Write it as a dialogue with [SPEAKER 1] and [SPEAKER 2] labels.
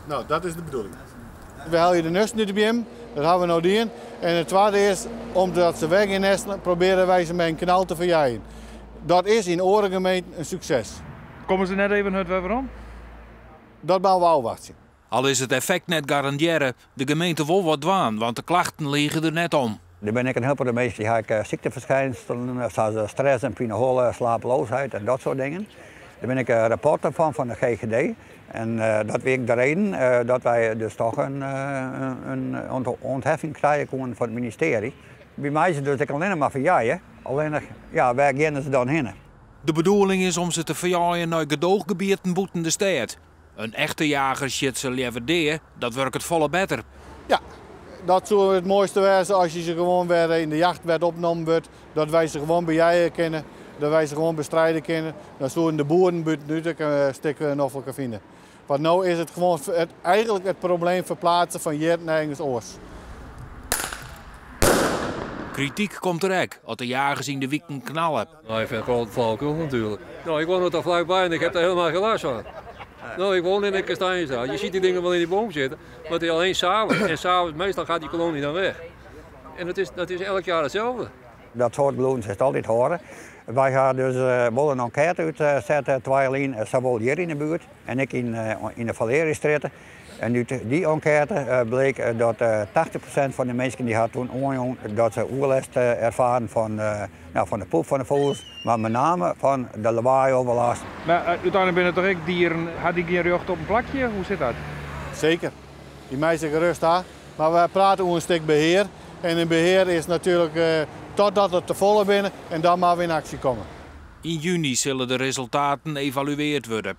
[SPEAKER 1] No, dat is de bedoeling. We helje de nesten út de beam, dat hawwe we no dien. En it twadde is, omdat se wer gjin nesten, probearje wy se mei in knal te ferjeien. Dat is yn oare gemeenten in sukses.
[SPEAKER 2] Komme se net even hurd wer werom?
[SPEAKER 1] Dat moatte we ôfwachtsje.
[SPEAKER 3] Al is it effekt net garandearre, de gemeente wol wat dwaan, want de klachten lige der net om.
[SPEAKER 4] Der binne ek in hiel protte minsken dy ha ek sykteferskynselen, sa as stress en pineholle, slapeloosheid en dat soart dingen. Der binne ek rapporten fan fan de GGD en dat wie ek de reden dat wy dus toch in ûntheffing krije koene fan it ministearje. Wy meie se dus ek allinnich mar ferjeie, allinnich ja, wêr geane se dan hinne?
[SPEAKER 3] De bedoeling is om se te ferjeien nei gedoochgebieten bûten de stêd. In echte jager sjit se leaver dea, dat wurket folle better.
[SPEAKER 1] Ja, dat soe it moaiste wêze as je se gewoan wer yn de jachtwet opnommen wurdt, dat wy se gewoan bejeie kinne, dat wy se gewoan bestride kinne. Dan soenen de boeren bûtenút ek in stik nofliker fine. Want no is it gewoan it, eigentlik it probleem ferplaatse fan hjir nei ergens oars.
[SPEAKER 3] Krityk komt der ek as de jagers yn de wiken knalle.
[SPEAKER 5] Nou, ik vind het gewoon flauwekul natuurlijk. Nou, ik woon er toch vlakbij en ik heb daar helemaal geen last van. Nou, ik woon in de Kastanjestraat. Je ziet die dingen wel in die boom zitten, maar het is alleen s'avonds. En s'avonds, meestal gaat die kolonie dan weg. En dat is elk jaar hetzelfde.
[SPEAKER 4] Dat soart gelûden silst altyd hearre. Wy ha dus wol in enkête útset 2 jier lyn, sawol hjir yn de buert en ek yn de Valeriusstrjitte. En út dy enkête bleek dat 80% fan de minsken dy hat toen oanjûn dat se oerlêst erfaren fan, no, fan de poep fan de fûgels, mar mei name fan de lawaai-overlast.
[SPEAKER 2] Mar úteinlik binne it toch ek dieren, ha dy gjin rjocht op in plakje? Hoe sit dat?
[SPEAKER 1] Seker. Dy meie se gerêst ha. Mar wy prate oer in stik behear. En in behear is natuerlik totdat it te folle binne en dan moatte we yn aksje komme.
[SPEAKER 3] Yn juny sille de resultaten evaluearre wurde.